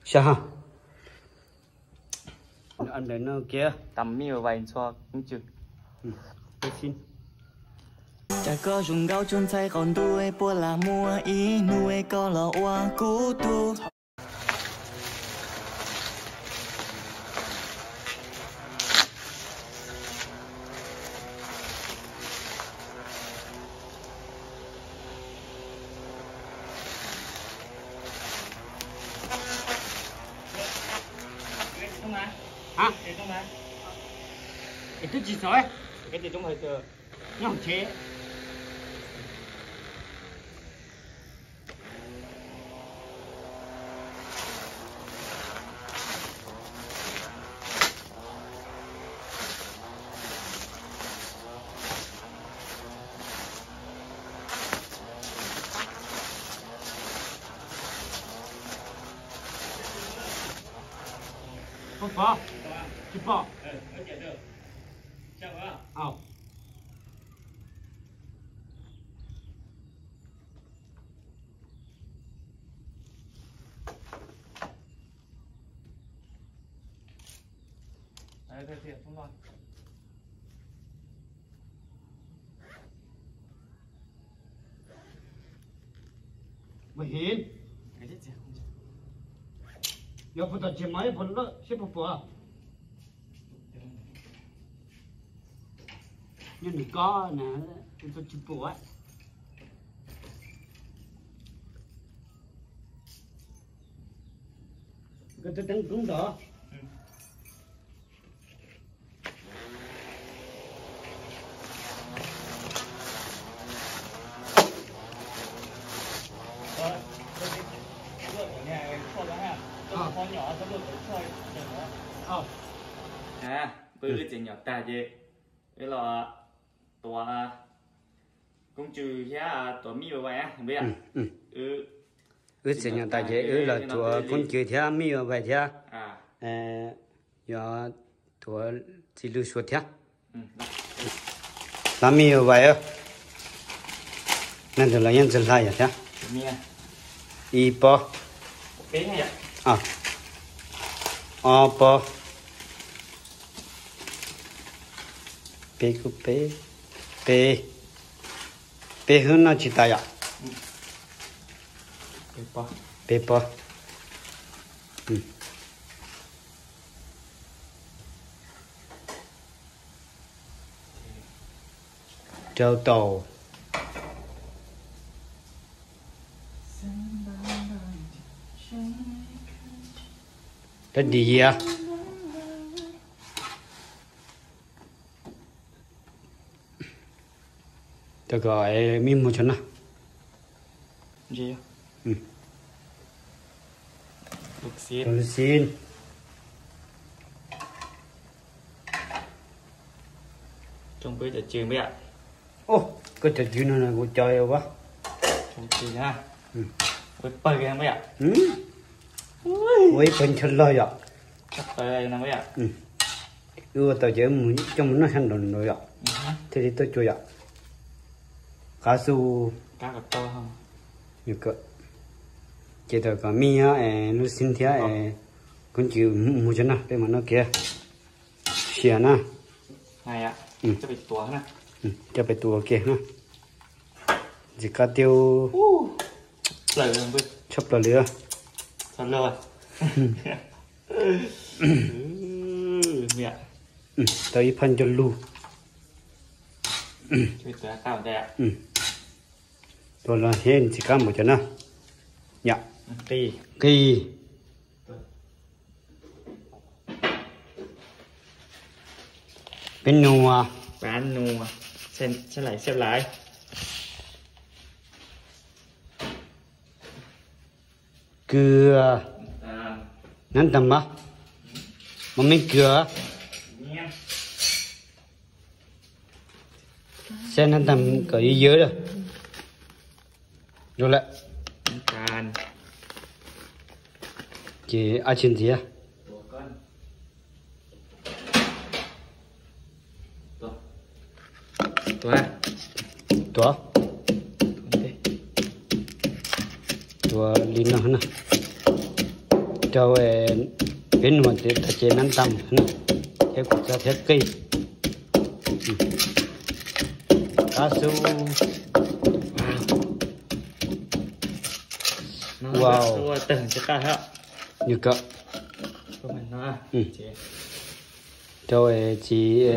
Sab ha. Ăn đ no kiag. Tăm mij vais ntxhua koob tswv. Cas koj zoo nkauj tsuas ntxhais qhov ntuj, puas lam muaj ib hnub koj los ua kuv tug. Hả? Em twb tsis txog, nyob hauv tsev. Pom, tsis pom. Mày hin. Yog puas tau tsis mas puas lawm seb puas puas. Nyob nws ko na, tsis puas. Koj twb teeb koob ntawd. Peb wb txiav nyom tag ces wb los tuav koob tswv thiab tuav mij vais vais npawg yom. Wb txiav nyom tas ces wb los tuav koob tswv thiab mij vais vais thiab, yog tuav txiv lws suav thiab. Hlab mij vais, nej ntawd los yeej tsis hlab yom thiab. Ib pob, ob pob, peb kuj peb, peb, peb hwb noj tsis tas yom. Peb pob. Rau taum. Rab dis yias. Rau kom mij muag tso na. Rau lub xib. Ua, koj cov cwv no kuv cov ua. Ua ib pawg ncho log yom. Wb ua tau ces coj mus noj sab nraud nraud yom. Thiaj li tuaj cua yom. Qab xu. Ces tau kom mij lub xib thiab koob tswv mus tso na, peb mam noj kiag. Sia na. Coj pais tuav ua ke na. Ntxim qab tiag. Tshaj plaws li. Tau ib phaj ncauj lug. Tuav los thiab ntxim qab npaum cas na. Yom. Qis. Peb nua. Kws. Nab tas mas. Mas me kws. Saib nab tas kom yawg yawg lawm. Zoo lawm. Ces ab tsi ntxiv. Tuav. Tuav li no na. Rau peb nuam ces tag ces nab ntam thiab kuv txaj thiab qij. Qab xwb. Wow. Nws kom rau txiv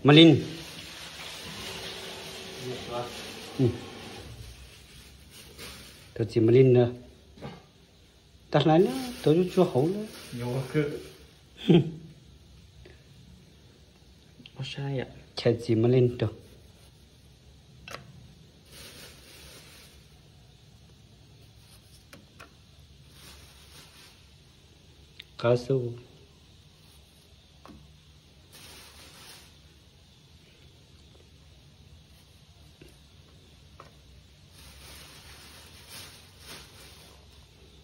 Malin. Rau txiv Malin na. Tag hlais na, tau zuj tsuag hauv na. Chais txiv Malin rau. Qab xwb.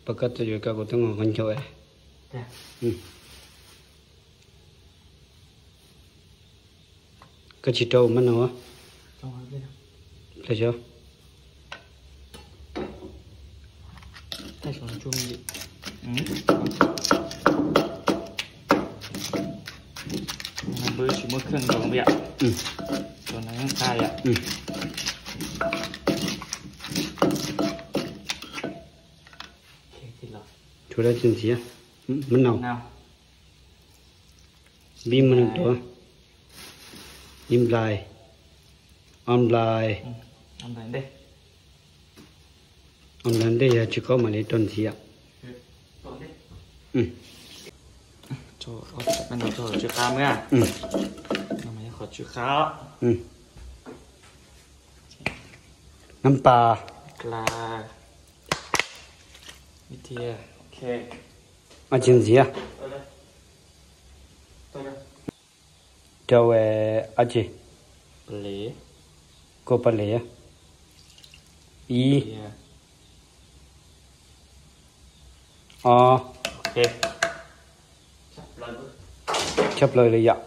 Pab koj txawj yuav koj kuv twb nqos nqos ncaug. Koj tsis rau mab no. Ple xyov. Npawb tsis muaj kheej zoo yom. Tau no yeej qab yom. Tshuav dab tsi ntxiv? Mab no. Vib mab no tuav. Ib nplais. Ob nplais. Ob nplais ntej yog tsis qaub mam li rau ntxiv. Tsw qab mab. Qhov tsw qab. Nab pas. Dab tsi ntxiv? Rau dab tsi? Kua pas les. Ib, ob. Tshaj plaws li yom.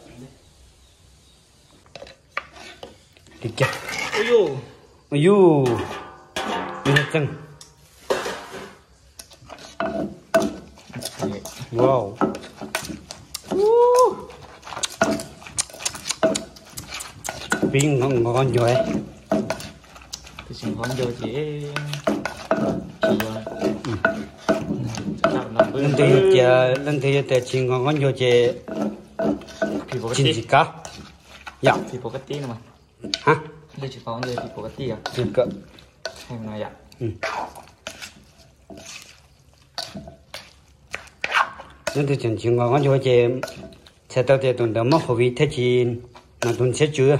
Li cas? Ayuj, yog txeeg. Wow. Pib nqos ncaug. Tab sis nqos ncaug ces leej twg yog tias, leej twg yog tias tsis nqos nqos ncaug ces tsis ntxim kab yom. Ha? Leej twg tseem tsis nqos nqos ncaug ces txhais tau tias tus ntawd muab hauv viv thiaj tsis nas tus ntshiab tsw.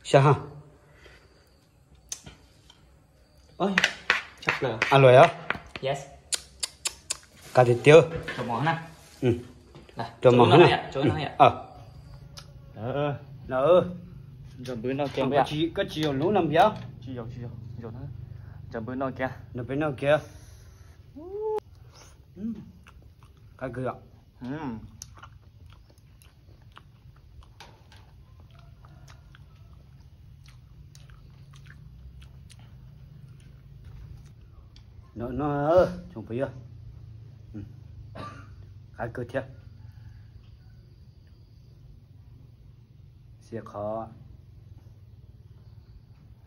Sab ha. A luam os. Qab tiag tiag. Rau mov na. Koj tsis yuav lub no npias? Nrog peb noj kiag. Qab kawg. No, no, tsoom phooj ywg, qab kawg thiab. Xia qhov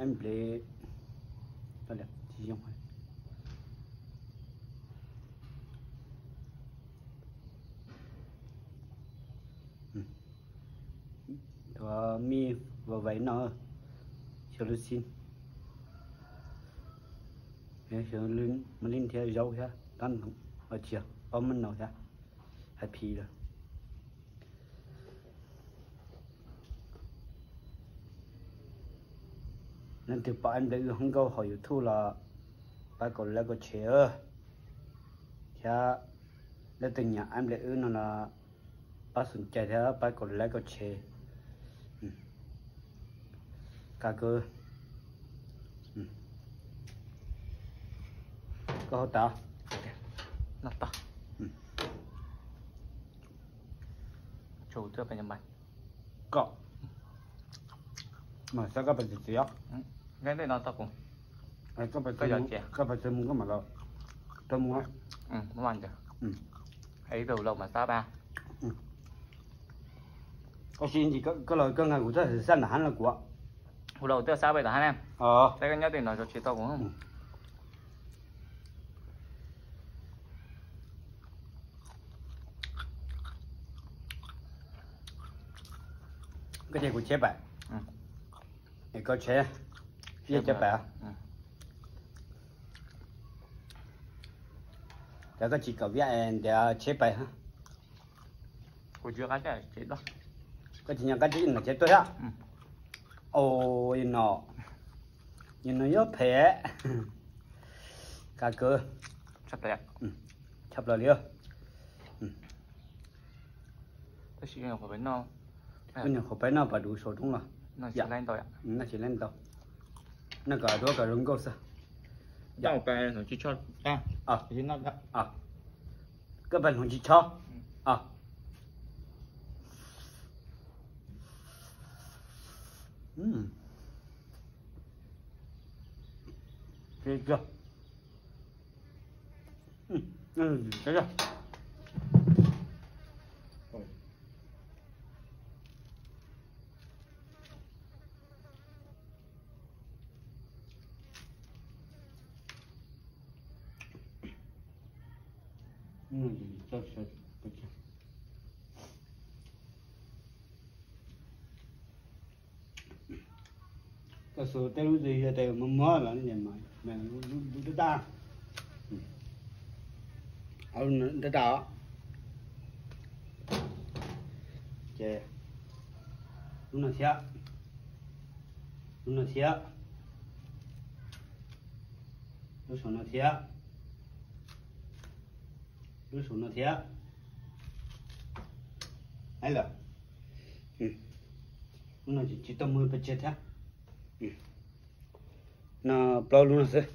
nplej tsis zoo. Tuav mij vov vais no, xyaw lub xib, xyaw maj lij thiab zaub thiab tab nkaus, tsis yog, ob maj nau thiab, hais phim lawm. Leej twg pom ib nplej wb hoob nkauj hauv YouTube los pab kaum like kaum share, thiab leej twg nyiam ib nplej wb no los pab xum cai thiab pab kaum like kaum share. Qab kawg. Koj hau tas. Koj mas xav koj pais txiv txiv os. Koj pais txiv mus koj mam los. Rau mus. Tab sis koj los koj nqa kuv txoj xab nram hab los kuv. Kuv los kuv twb xab pem tom hab na. Tab koj nyob tej no tsis tau kuv. Koj ces kuv tsheb pais, es koj tsheb, yog cov pais. Cov koj tsis kom viaj ntiav tsheb pais. Koj tsis nyob qab tsheb no tsheb tuaj thiab. Yog no, yog no yuav phem. Kav kawg. Tshaj plaws li. Tab sis nyuam qhuav peb noj pas dua saum roob los, noj tsis laib ntau, noj kom duab kom zoo nkauj xwb. Koj pais hloov tsis chob. Koj xu tej lub twg yog tes muag muag los ne, lub tab tab, tab tab. Ces lub no thiab, lub no thiab, lub saum no thiab, lub saum no thiab. Lawm, lub no tsis tau muag pes tsawg thiab. No plaub lub no xwb,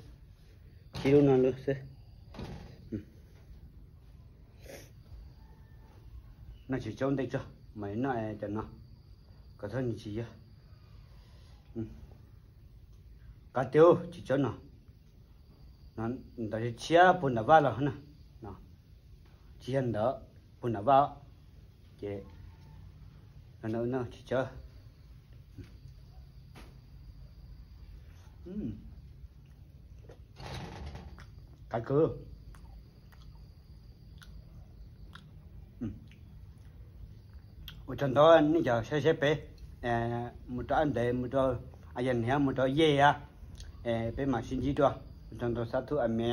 tsib lub no lub xwb. No tsis tsaub ntej tso, mas noj cov no kom thawj nws tsis yog. Qab tiag tsis tsaub no. Ntawd tshiab puag nram vaj los na, tsis yog ntawd, puag nram vaj. Ces no tsis tsaub. Qab kawg. Ua tsaug ntau nej cov saib seb peb mus rau ab ntev, mus rau ab yam niam, mus rau yej a, peb mam sib ntsib dua. Ua tsaug ntau, xab thub a me.